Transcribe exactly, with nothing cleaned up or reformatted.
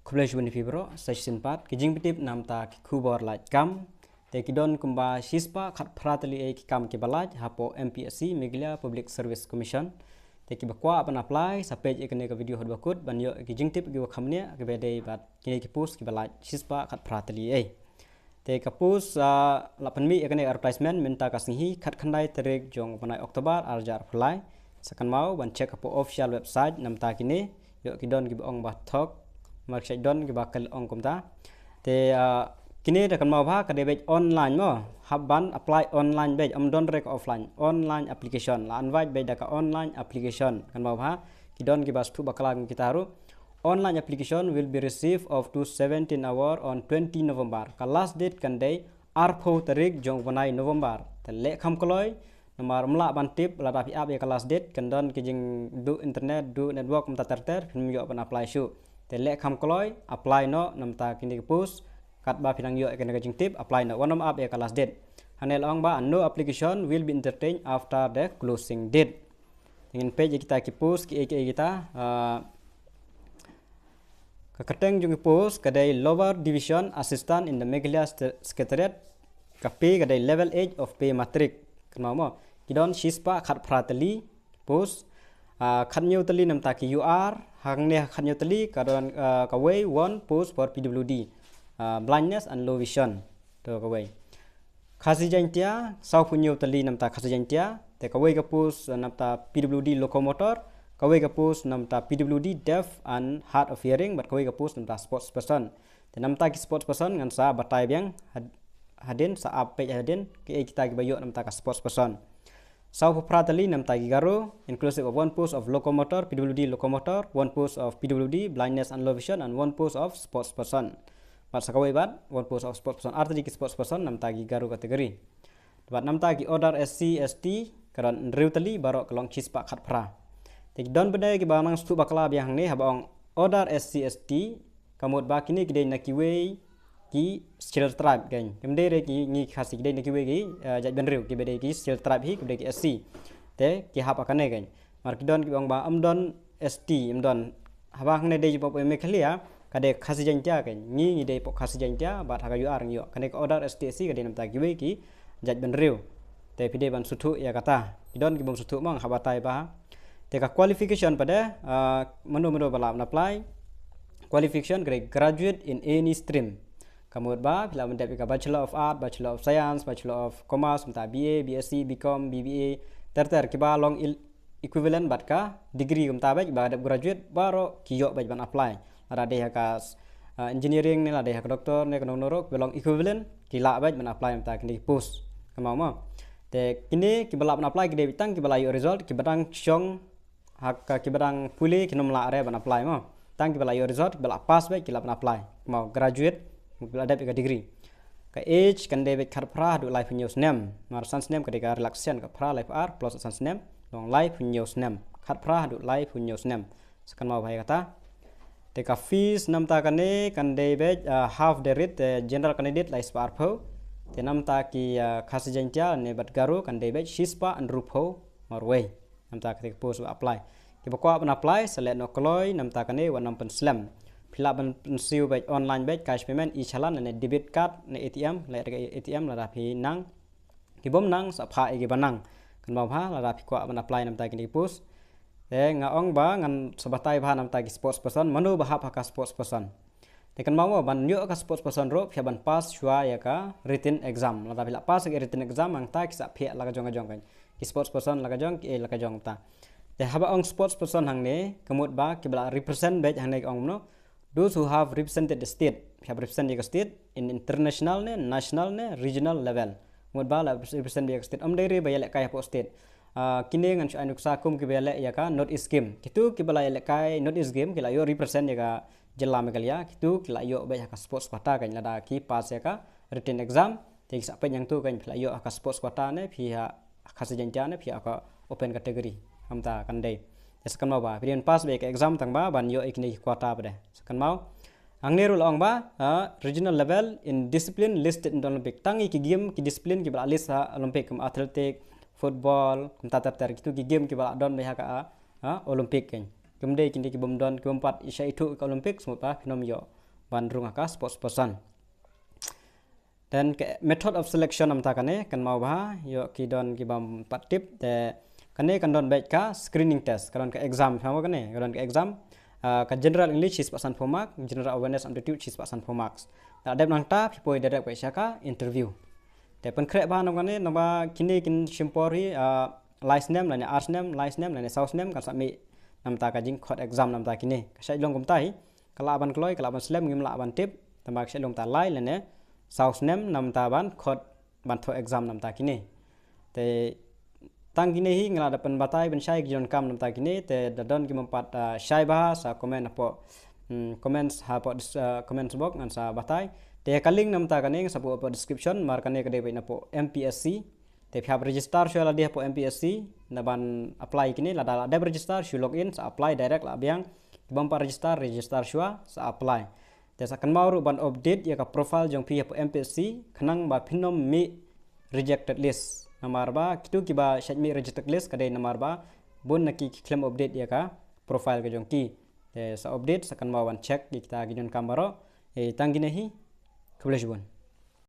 Khublei shibun ïa phi baroh, sa shisien pat ki jingpyntip namta ki khubor lait kam. Te ki don kumba shispah khatphra tylli ei ki kam kiba lait hapoh M P S C, Meghalaya Public Service Commission. Te kiba kwah ban apply, sa peit ïa kane ka video haduh ba kut ban ïoh ki jingtip kiba kham bniah kiba dei bad kine ki post kiba lait shispah khatphra tylli ei. Te ka post, ah, la pynmih ïa kane advertisement mynta ka sngi khatkhyndai tarik jong u bnai October arhajar arphew lai. Sa kynmaw ban check hapoh official website namta kine, ïoh ki don kiba ong ba thok, mar ki shait don kiba kal ong kumta. Te, ah, kine da kynmaw ba ka dei beit online mo, hap ban apply online beit, ym don re ka offline, online application, la invite beit da ka online application, kynmaw ba ki don kiba sngewthuh bakla kum kita ruh. Online application will be received up to seventeen hour on twenty November. Ka last date kan dei arphew tarik jong u bnai November. Te leh kham kloi, namar ym lah ban tip lada phi ap ïa ka last date, kan don ki jingduh internet, duh network, mynta ter ter, phim ïoh ban apply shuh. Te leh kham kloi, apply noh namta kine ki post, katba phi nang ïoh ïa kane ka jingtip, apply noh, wat nym ap ïa ka last date. Hangne la ong ba no application will be entertained after the closing date. Ngin peit ïa kita ki post kiei kiei kita, ah, ka kyrteng jong ki post ka dei Lower Division Assistant in the Meghalaya St-, Secretariat, ka pay ka dei level eight of pay matrix. Kynmaw mo, ki don shispah khatphra tylli post, ah, khathynñiew tylli namta ki U R, hangne khathynñiew tylli ka don, ah, kawei one post for P W D, ah, blindness and low vision. To kawei. Khasi Jaintia, sawphew hynñiew tylli namta Khasi Jaintia, te kawei ka post, eh, namta P W D locomotor, kawei ka post namta P W D deaf and hard of hearing, bad kawei ka post namta sports person. Te namta ki sports person ngan sa batai biang had-, hadien, sa ap peit hadien kiei kita kiba ïoh namta ka sports person. Sawphew phra tylli namta ki Garo, inclusive of one post of locomotor, P W D locomotor, one post of P W D blindness and low vision, and one post of sports person. Bad sa kawei bad, one post of sports person, ar tylli ki sports person namta ki Garo category. Bad namta ki other S C, S T, ka don hynriew tylli, baroh ka long shispah khatphra. Te ki don bynta kiba nang sngewthuh bakla biang hangne, haba ong other S C, S T, ka mut ba kine ki dei na kiwei ki Scheduled Tribe, kan. Kim dei re ki, ngi Khasi, ki dei na kiwei ki, eh, jaitbynriew, kiba dei ki Scheduled Tribe hi, kiba dei ki S C. Te ki hap ha kane, kan. Mar ki don kiba ong ba ym don S T, ym don. Haba hangne dei jubab Meghalaya, ka dei Khasi Jaintia, kan. Ngi, ngi dei hapoh Khasi Jaintia, bad ha ka U R ngi ïoh. Kane ka other S T, S C ka dei namta kiwei ki jaitbynriew. Te phi dei ban sngewthuh ïa kata. Ki don ki bym sngewthuh mo, nga hap batai bha. Te ka qualification pat de, ah, mano mano ba lah ban apply. Qualification ka dei graduate in any stream. Ka mut ba phi lah ban dep ïa ka Bachelor of Art, Bachelor of Science, Bachelor of Commerce, mynta B A, B S C, B Com, B B A, ter ter, kiba long il-, equivalent bad ka degree kumta beit, ba dep graduate baroh ki ïoh beit ban apply. Lada dei ha ka, ah, engineering ne, lada dei ha ka doctor ne, kano kano ruh kiba long equivalent, ki lah beit ban apply mynta kine ki post. Kynmaw mo. Te kine kiba lah ban apply ki dei beit tang kiba la ïoh result, kiba dang shong ha ka, kiba dang pule kin ym lah re ban apply mo. Tang kiba la ïoh result, kiba la pass beit ki lah ban apply. Mo, graduate, kiba la dep ïa ka degree. Ka age kan dei beit khatphra haduh laiphew hynñiew snem. Mar san snem ka dei ka relaxation, khatphra, laiphew ar plus san snem, long laiphew hynñiew snem. Khatphra haduh laiphew hynñiew snem. Sa kynmaw bha ïa kata. Te ka fees namta kane kan dei beit, ah, half the rate, te general candidate lai spah arphew. Te namta ki, ah, Khasi Jaintia ne bad Garo kan dei beit shispah hynriewphew marwei. Namta kata ka post ba apply. Kiba kwah ban apply, sa leh noh kloi namta kane, wat nang pynslem. Phi lah ban pynsiew beit online beit, cash payment, e-challan ne debit card ne A T M, leh da ka A T M lada phi nang. Ki bym nang, sa phah ïa kiba nang. Kynmaw bha, lada phi kwah ban apply namta kine ki post. Te nga ong ba ngan sa batai bha namta ki sports person, mano ba hap ha ka sports person. Te kynmaw mo, ban ïoh ka sports person ruh phi hap ban pass shuwa ïa ka written exam. Lada phi la pass ïa ka written exam, hangta ki sa phiah la ka jong ka jong, kan. Ki sports person la ka jong, ki, eh, la ka jong ta. Te haba ong sports person hangne, ka mut ba kiba la represent beit hangne, ka ong kumno. Those who have represented the state, phi hap represent ïa ka state in international ne, national ne, regional level. Mut ba la represent ïa ka state, ym dei re ba ïalehkai hapoh state. Ah, kine ngan shu ai nuksa kum kiba ïaleh ïa ka North East Game. Kitu kiba la ïalehkai North East Game, ki la ïoh represent ïa ka jylla Meghalaya, kitu ki la ïoh beit ha ka sports quota, kan, lada ki pass ïa ka written exam. Te ki sa peit hangtu, kan, phi la ïoh ha ka sports quota ne phi ha Khasi Jaintia ne phi ha ka open category. Kumta kan dei. Te sa kynmaw ba phi dei ban pass beit ïa ka exam tang ba ban ïoh ïa kine ki quota pat de. Sa kynmaw. Hangne ruh la ong ba, ah, regional level in discipline listed in the Olympic. Tang ïa ki game, ki discipline kiba la list ha Olympic, kum athletic, football, kumta ter ter, kitu ki game kiba la don beit ha ka, ah, Olympic, kan. Kim dei kine ki bym don, ki bym pat shah ithuh ïa ka Olympic, sngewbha phin ym ïoh. ban rung ha ka spokesperson. Then ka method of selection namta kane, kan mau bha, ïoh ki don ki bym pat tip, te kane kan don beit ka screening test, ka don ka exam, phi mau kane, ka don ka exam, ah, ka general English shispah sanphew mark, general awareness aptitude shispah sanphew marks. Te dep nangta, phi poi direct beit sha ka interview. Te pynkhreh bha namta kane, namta kine kin shim por hi, ah, lai snem, lane ar snem, lai snem, lane saw snem, kan sa mih namta ka jingkhot exam namta kine. Ka shait long kumta hi, ka lah ban kloi, ka lah ban slem, ngim lah ban tip, tangba ka shait long ta lai lane saw snem namta ban khot ban thoh exam namta kine. Te tang kine hi nga la da pynbatai ban shai ki jon kam namta kine, te da don ki bym pat, ah, shai bha sa comment hapoh, hmm, comments hapoh dis-, ah, comments box ngan sa batai. Te ka link namta kane ngan sa buh hapoh description, mar kane ka dei beit napoh M P S C. Te phi hap register shuwa lade hapoh M P S C, na ban apply kine, lada la dep register, shu log in, sa apply direct la biang, ki bym pat register, register shuwa, sa apply. Te sa kynmaw ruh ban update ïa ka profile jong phi hapoh M P S C, khnang ba phin ym mih rejected list. Namar ba, kito kiba shait mih rejected list, ka dei namar ba, bun na ki ki khlem update ïa ka profile ka jong ki. Te sa update, sa kynmaw ban check, ïa kita ki jon kam baroh, eh, tang kine hi, khublei shibun.